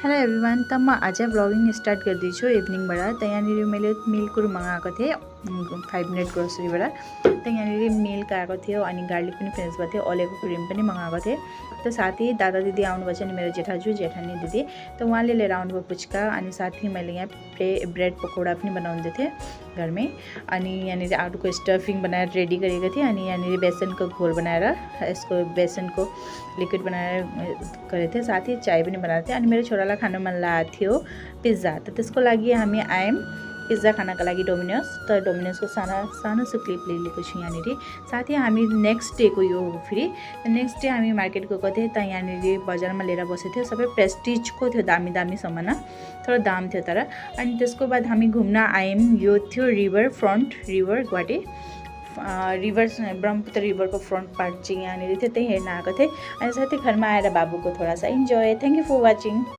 Hello everyone, त म आज भ्लगिङ स्टार्ट गर्दैछु इभिनिङबाट। त यहाँनिर मैले मिल्क मगाएको थिएँ 5 मिनट ग्रोसरीबाट। त यहाँनिर मिल्क आएको थियो अनि गार्लिक पनि फिनिस भएको थियो, ओलेको क्रिम पनि मगाएको थिएँ। त साथी दादा दिदी आउनुभएको छ नि, मेरो जेठाजु जेठानी दिदी। त उहाँले लिएर आउनुभयो पुच्का अनि साथी मैले यहाँ ब्रेड पकौडा पनि बनाउँदै थिएँ घरमै। अनि यहाँनिर आलुको स्टफिङ बनाएर रेडी गरेको थिएँ। अनि यहाँनिर बेसनको घोल बनाएर यसको बेसनको लिक्विड बनाएर गरेको थिएँ। साथी चाय पनि बनाएको थिएँ। अनि मेरो छोरालाई खान मन लागेको थियो पिज्जा। त त्यसको लागि हामी आयौँ पिज्जा खानको लागि डोमिनोज। त डोमिनोजको सानो सो क्लिप लिएको छु यहाँनिर। साथी हामी नेक्स्ट डेको यो हो फेरि। नेक्स्ट डे हामी मार्केट गएको थिएँ। त यहाँनिर बजारमा लिएर बसेको थियो, सबै प्रेस्टिजको थियो, दामी दामी सामान, थोरै दाम थियो तर। अनि त्यसको बाद हामी घुम्न आयौँ। यो थियो रिभर गुवाहाटी रिभर ब्रह्मपुत्र रिभरको फ्रन्ट पार्ट चाहिँ यहाँनिर थियो, त्यही हेर्न आएको थिएँ। अनि साथै घरमा आएर बाबुको थोडा सा enjoy. Thank you for watching.